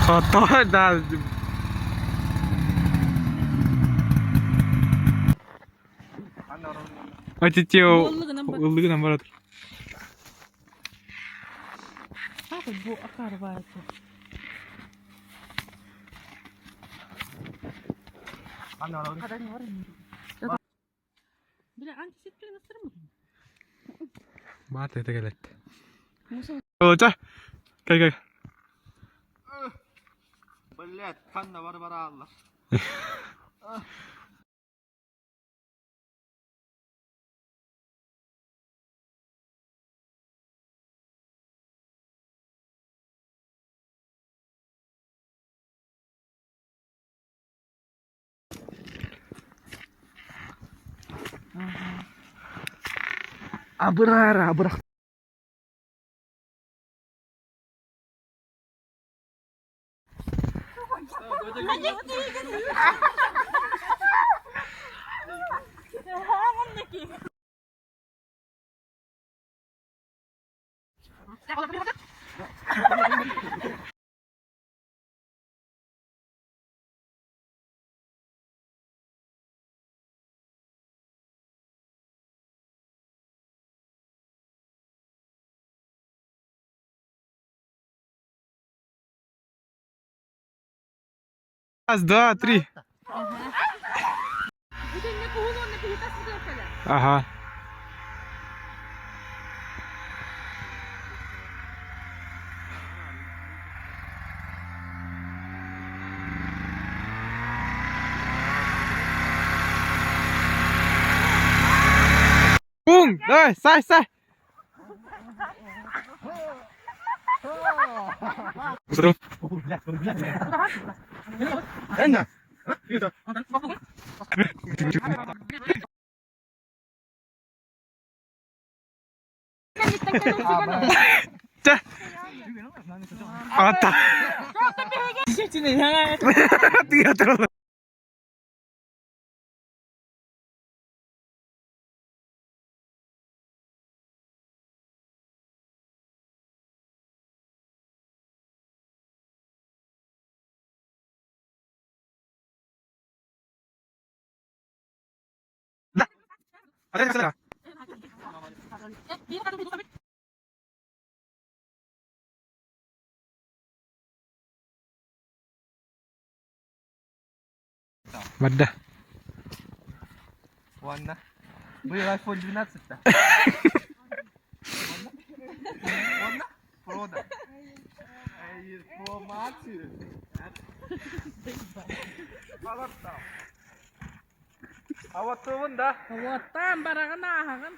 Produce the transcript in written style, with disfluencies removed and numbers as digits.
Тоҕо да Ати ыллыгынан бара тур. Баат это кэлэт. Олоча. Кай кай. Блять, ханна бар барааллар. Абыраар абырах. Раз, два, три. Ага. Бум! Давай, сай, сай! Чэ! Ата! Тыатыр Барда. Уонна быйыл iPhone 12-та. Уонна прода. Информацию. А вот тугун да. Уоттаан бараҕын ааһаҕын.